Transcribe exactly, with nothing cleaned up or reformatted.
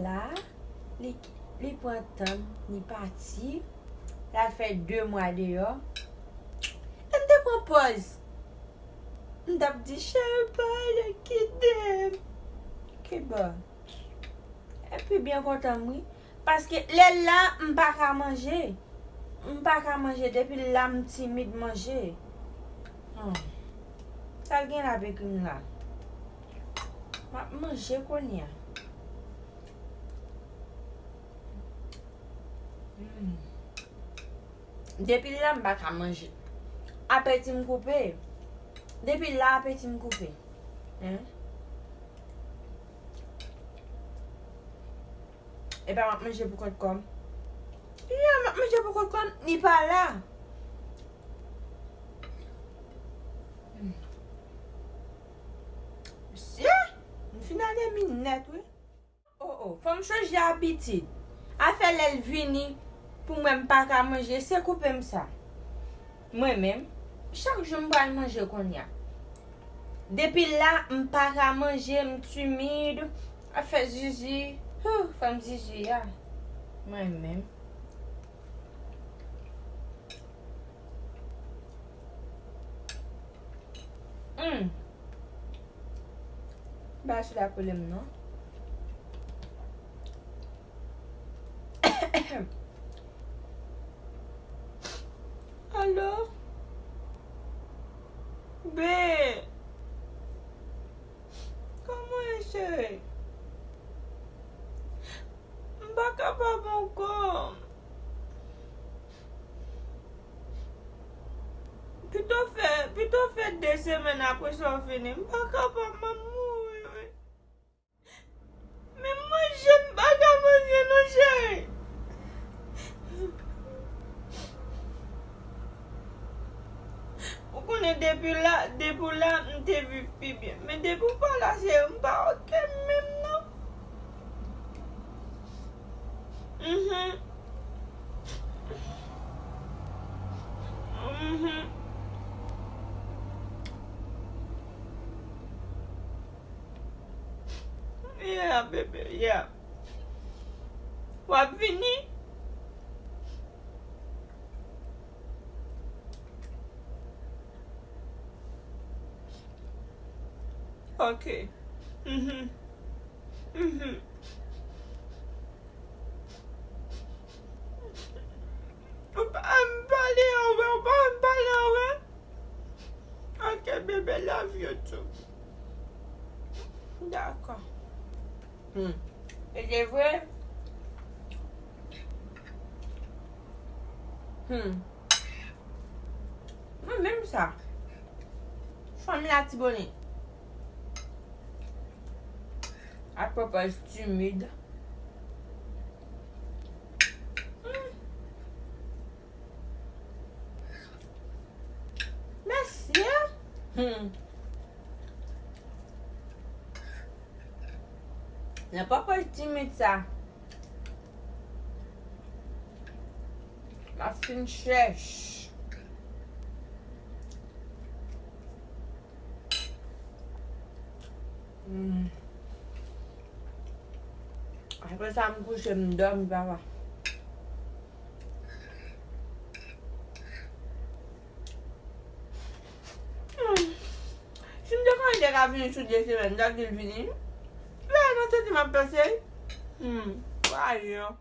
la, li, li pran tan, li pati, l al fè de mwa deyò. E m te pran pòz. M t ap di, "Cheri, pale, kite m." Kiba. Epi byen kontan m, wi. Paske lè l la, m pa ka manje. M pa ka manje. Depi l la, m timid manje. Hmm. Sa l gen la, pekim la? M ap manje kounye a. Hmm. Depi l la, m pa ka manje. Apeti m koupe. Depi l la, apeti m koupe. Hein? Epa, m ap manje pou kont kò m. Ya, m ap manje pou kont kò m. Li pa la. Hmm. Mesye, m fin ale minèt, wi. Oh, oh, fò m chanje abitid. Afè lè l vini, pou mwen m pa ka manje, se koupe m sa. Mwen menm, chak jou m pral manje kounye a. Depi la, m pa ka manje, m timid, ap fè zizi. Huh, fò m zizi a. Mwen menm. Hmm. Ba sou la pwoblèm non. Alo? Be. Kòman w ye, cheri? M pa kapab ankò. Pito fè, pito fè de semèn apre sa w fini. M pa kapab, m ap mouri, wi. Men manje, m pa ka manje non, cheri. Ou konnen depi la, depi w la, m te viv pi byen. Men depi w pa la, cheri, m pa oke menm non. Mhm. Mhm. Yeah, bebe, yeah. W ap vini? Ok. Mhm. Mhm. Ou pa m pale anwen, ou pa m pale anwen. Ok, bebe, love you too. Dakò. Hmm. E se vre? Hmm. Mwen menm sa. Fanmi Latibonit. Apwopò timid. Hmm. Mesye. Hmm. Nan papa timid sa. M ap fin chèch. Hmm. Apre sa, m kouche, m dòmi, papa. Hmm. Si m te konnen li te ka vini sou de semèn, m t ap di l vini. Lè nan santi m ap panse. Hmm. Vwayon.